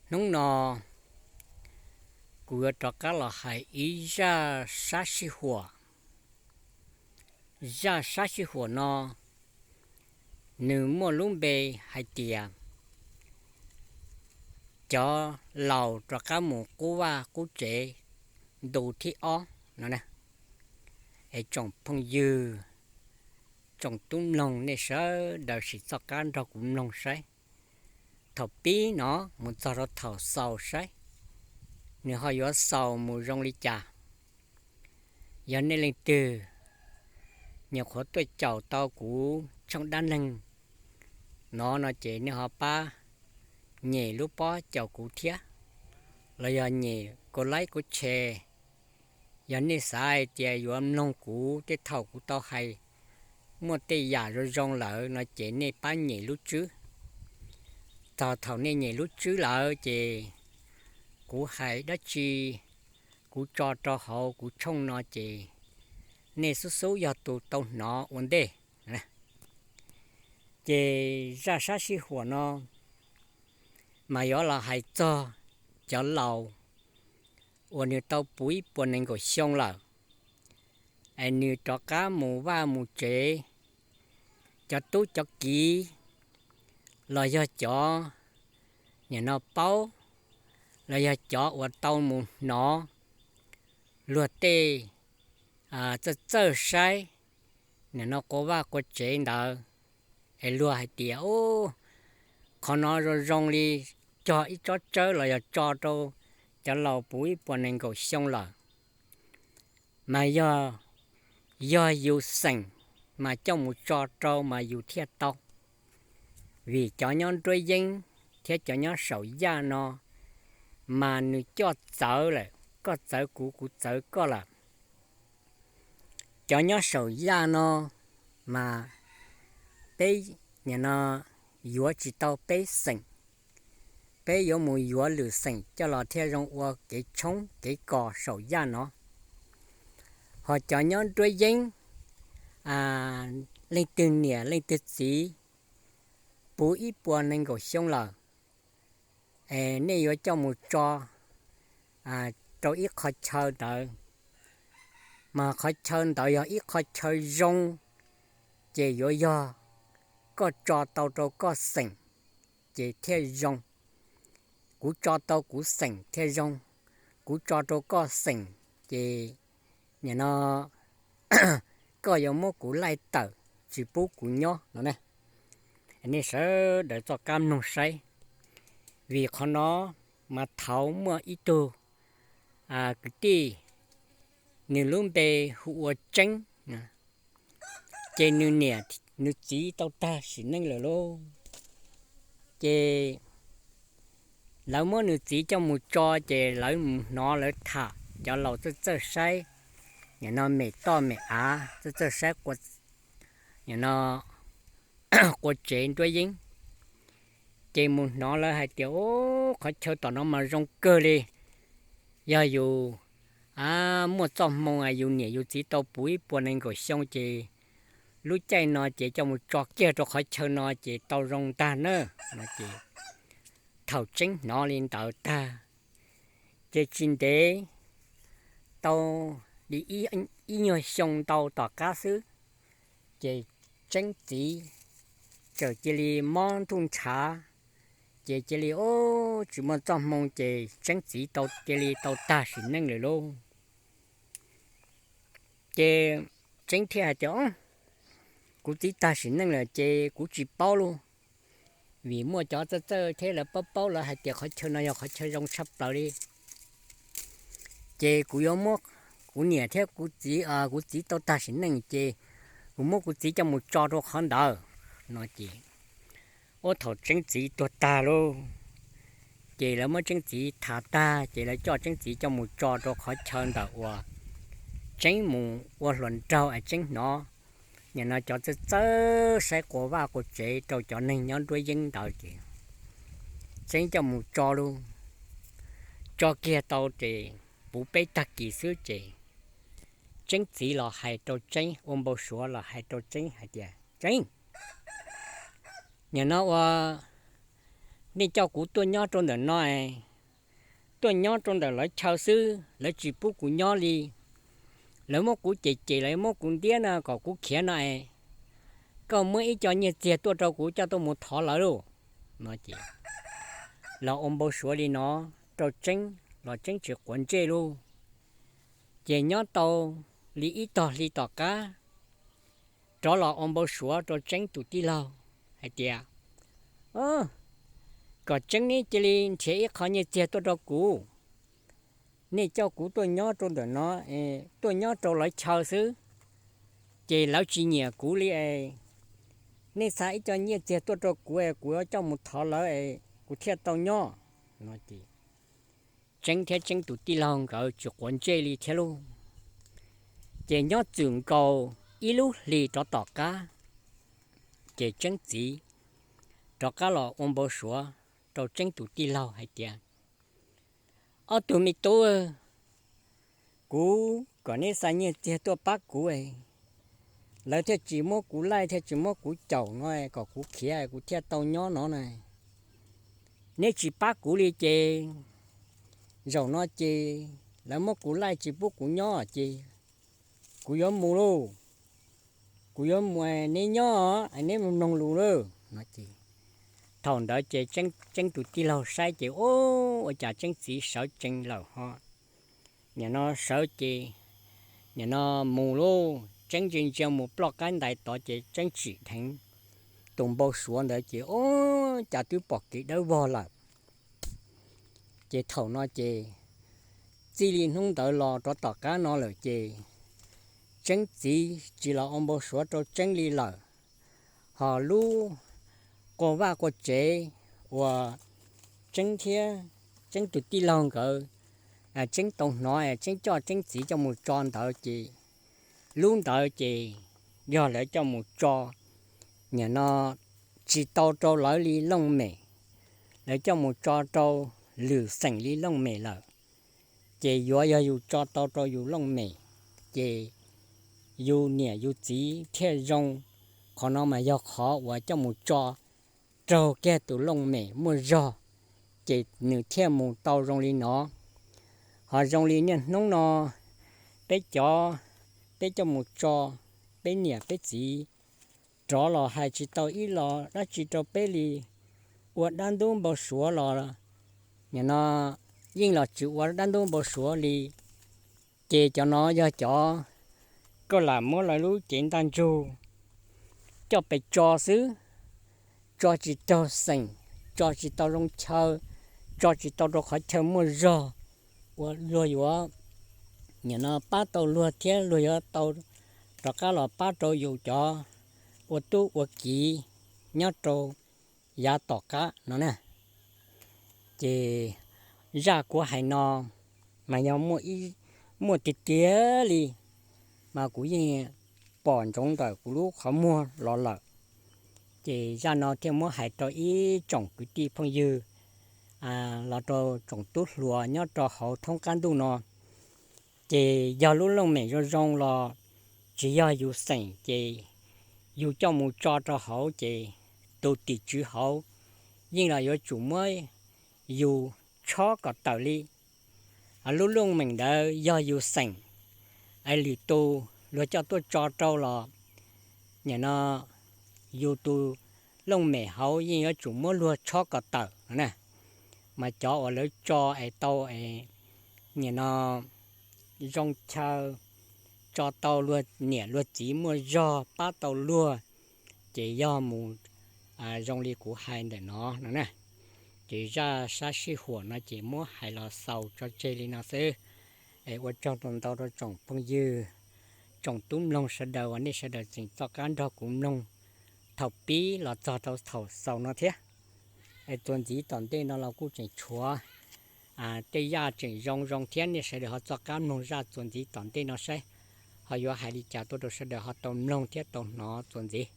Hnub no kuv yuav rov qab los hais ib zaj sab sij huam. Zaj sab sij huam no nws muaj lub npe hais tias cov laus rov qab mus qub vaj qub tsev ntu thib ob no. Es tsoom phooj ywg, tsoom tub mloog, nej sawv daws sim txoj qab nrog kuv mloog saib. Thaum pib no mus txog rau thaum xaus saib, nws ho yuav xaus mus zoo li cas. Yog nej leej twg nyuam qhuav tuaj caum tau kuv tshooj dab neeg no no ces nej ho pab nyem lub pob caum kuv thiab, los yog nyem kuv like kuv share. Yog nej xav hais tias yuav mloog kuv tej thaum kuv tau hais muaj tej yam zoo zoo lawm no ces nej pab nyem lub tswb. Txog thaum nej nyem lub tswb lawm ces kuv hais dab tsi, kuv tso rau hauv kuv tshooj no ces nej xub xub yog tus tau hnov ua ntej. Ces zaj sab sij huam no mas yuav los hais txog cov laus uas nws tau puv ib puas nees nkaum xyoo lawm, es nws rov qab mus vaj mus tsev, cov tub cov kiv los yog cov nim no paub, los yog cov uas tau mus hnov luag tej txawj txawj saib nim no qua vaj qua tsev ntawd, es luag hais tias, Ub, qhov no zoo zoo li cog ib tsob tsawb los yog tso rau cov laus puv ib puas nees nkaum xyoo lawm. Mas yog, yog yus xeem mas coj mus tso rau mas yus thiaj tau. Vim cov nyob nruab yeeb thiab cov nyob saum yaj no mas nws coj txawv lawm, koj txawv kuv, kuv txawv koj lawm. Cov nyob saum yaj no mas peb nim no yuav tsis tau peb xeem, peb yuav mus yuav lwm xeem coj los thiaj zoo ua kev tshoob kev kos saum yaj no. Ho cov nyob nruab yeeb, leej twg niam leej twg txiv puv ib puas nees nkaum xyoo lawm, nej yuav coj mus tso rau ib qho chaw ntawd, mas qhov chaw ntawd yog ib qho chaw zoo, ces yuav yog koj tso tau rau koj xeem ces thiaj zoo. Kuv tso tau kuv xeem thiaj zoo, kuv tso rau koj xeem ces nim no koj yuav muab kuv laij tawm, tsis pub kuv nyob no ne. Nej sawv daws txoj qab mloog saib, vim qhov no mas thaud muaj ib tug kwv tij, nws lub npe hu ua Tseeb, ces nws niam nws txiv tau tag sim neej lawm lauj. Ces lawv muab nws txiv coj mus tso, ces lawv mus hnov lawv tham cov laus txawj txawj saib, nim no mem toj mem av txawj txawj saib, nim no qua tsev nruab yeeb. Ces mus hnov lawv hais tias, Ub, qhov chaw tom no mas zoo kawg li. Yog yus muaj txoj hmoo yus niam yus txiv tau puv ib puas nees nkaum xyoo ces lub caij no ces coj mus tso kiag rau qhov chaw no ces tau zoo ntag na. No ces thaum Tseeb hnov li ntawd tag, ces tsis ntev tau li ib nyuag xyoo ntau tom qab xwb, ces Tseeb txiv txawm cia li mob ntuj ntshav, ces cia li, ub, tsis muaj txoj hmoo ces Tseeb txiv tau cia li tau tag sim neej lawm lauj. Ces Tseeb thiaj hais tias, Kuv txiv tag sim neej lawm ces kuv tsis paub lauj, vim muaj cov txawj txawj thiab lawv paub paub, lawv hais tias qhov chaw no yog qhov chaw zoo tshaj plaws li. Ces kuv yuav muab kuv niam thiab kuv txiv, kuv txiv tau tag sim neej ces kuv muab kuv txiv coj mus tso rau qhov ntawd. No ces ua thaum Tseeb txiv tuag tag lauj, ces lawv muab Tseeb txiv thav tag ces lawv coj Tseeb txiv coj mus tso rau qhov chaw ntawm uas Tseeb mus ua hluas nraug es Tseeb hnov nim no cov txawj txawj saib qua vaj qua tsev rau cov neeg nyob nruab yeeb ntawd ces Tseeb coj mus tso lauj. Tso kiag tau ces puv peb tag kis xwb ces Tseeb txiv los hais rau Tseeb, ua npau suav los hais rau Tseeb hais tias, Tseeb, nim no ua nej coj kuv tuaj nyob rau ntawm no es, tuaj nyob rau ntawm lawv chaw xwb, lawv tsis pub kuv nyob li. Lawv muab kuv cem cem, lawv muab kuv ntiab no kom kuv khiav no es, koj muab ib co nyiaj txiag tuaj rau kuv coj tuaj mus thov lawv lauj. No ces los ua npau suav li no rau Tseeb los Tseeb tsis quav ntsej lauj. Ces nyob tau li ib tog hli tom qab, rov los ua npau suav rau Tseeb tus tij laug hais tias, kom Tseeb neb cia li nrhiav ib qho nyiaj txiag tuaj rau kuv. Nej coj kuv tuaj nyob rau ntawm no, tuaj nyob rau lawv chaw xwb, ces lawv tsis nyiam kuv li es, nej xa ib co nyiaj txiag tuaj rau kuv es kuv yuav coj mus thov lawv es kuv thiaj tau nyob. No ces Tseeb thiab Tseeb tus tij laug nkawd tsis quav ntsej li thiab lauj. Ces nyob txwm nkaus ib lub hlis rov tom qab, ces Tseeb txiv rov qab los ua npau suav rau Tseeb tus tij laug hais tias, ob tug me tub, kuv kom neb xa nyiaj txiag tuaj pab kuv, lawv thiaj tsis muab kuv laij thiaj tsis muab kuv caum no kom kuv khiav kuv thiaj tau nyob no na. Neb tsis pab kuv li ces, zaum no ces lawv muab kuv laij tsis pub kuv nyob ces kuv yuav mus lauj. Kuv yuav mus, neb nyob, neb mus mloog lus lauj. No ces thaum ntawd ces Tseeb tus tij laug saib ces, ua cas Tseeb txiv sawv tsees lawm ho. Nim no sawv ces, nim no mus lauj, Tseeb ntsia ntsia mus ploj qaib ntais tod ces Tseeb tsim dheev tus npau suav ntawd ces, ua cas twb pom kev dawb vog lawm. Ces thaum no ces txij li hnub ntawd los rov tom qab no lawm ces Tseeb txiv tsis los ua npau suav rau Tseeb li lawm. Ho lub qua vaj qua tsev uas Tseeb thiab Tseeb tus tij laug nkawd, Tseeb tau hnov Tseeb coj Tseeb txiv coj mus tso ntawd ces, lub ntawd ces yog lawv coj mus tso, nim no tsis tau rau lawv li looj mem, lawv coj mus tso rau lwm xeem li looj mem lawm. Ces yuav yog yus tso tau rau yus looj mem, ces yus niam yus txiv thiaj zoo. Qhov no mas yog qhov uas coj mus tso raug kiag tus looj mem muaj zog, ces nws thiaj mus tau zoo li no. Ho zoo li niaj hnub no, peb cov, peb coj mus tso, peb niam peb txiv rov los hais tsis tau ib los dab tsi rau peb li, ua dab ntub npau suav los, nim no yeej los tsis ua dab ntub npau suav li. Ces cov no yog cov koj lam muab lawv lub cev ntaj ntsug coj pes tso xwb, tso tsis raug xeem, tso tsis tau zoo chaw, tso tsis tau rau qhov chaw muaj zog, uas luag yuav, nim no pab tau luag thiab luag yuav tau rov qab los pab rau yus cov ua tub ua kiv nyob rau yav tom qab no na. Ces zaj kuv hais no mas yog muaj tiag tiag li, mas kuv yeej pom ntsoov ntawm kuv lub qhov muag los lawm. Ces zaj no thiaj muab hais rau ib tsoom kwv tij phooj ywg, los rau tsoom tub hluas nyob rau hauv thoob qab ntuj no. Ces yog lub looj mem zoo zoo los tsis yog yus xeem ces yus coj mus tso rau hauv ces tus tim tswv hauv yeej los yuav tsum muab yus tshob kom tawm li. Lub looj mem ntawd yog yus xeem, es lwm tus luag coj tuaj tso rau los, nim no yus tus looj mem hauv yeej yuav tsum muab luag tshob kom tawm no na. Mas cov uas lawv tso es tau, nim no zoo chaw, tso tau luag niam luag txiv muaj zog pab tau luag, ces yog mus zoo li kuv hais ntawm no no na. Ces zaj sab sij huam no ces muab hais los xaus tso tseg li no xwb. Es ua tsaug ntau ntau rau tsoom phooj ywg, tsoom tub mloog sawv daws uas nej sawv daws tseem txoj qab nrog kuv mloog thaum pib los txog rau thaum xaus no thiab. Es txuas ntxiv tom ntej no los kuj tseem tshuav tej zaj tseem zoo zoo thiab, nej sawv daws ho txoj qab mloog zaj txuas ntxiv tom ntej no saib ho yuav hais li cas tuaj rau sawv daws ho tau mloog thiab tau hnov txuas ntxiv.